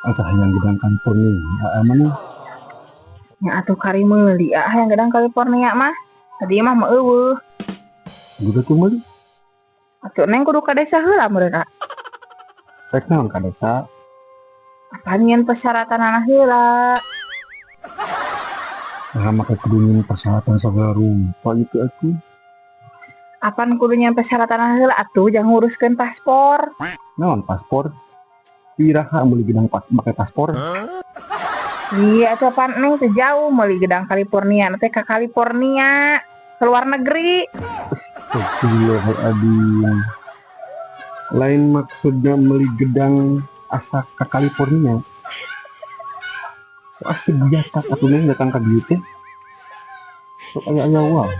Asa hayang gedang California mana? Nya atuh kari meuli ah hayang gedang California mah. Tadi mah mah euweuh. Juga tuh meuli. Atuh Neng kudu ka desa heula meureun ah. Rek naon ka desa? Apaan nyieun persyaratanana heula. Nah, make kudu nyieun persyaratan segala rupa gitu atuh. Apan kudu nyieun persyaratan heula atuh jang nguruskeun paspor. Naon paspor? Iraha meuli gedang make paspor? Iya atuh, apaan Neng teu jauh meuli gedang California teh ka California, ke luar negeri. Astagfirullahaladzim. Lain maksudnya meuli gedang asa ke California. Pasti biasa atuh Neng datang ka dieu teh. Sok aya-aya wae.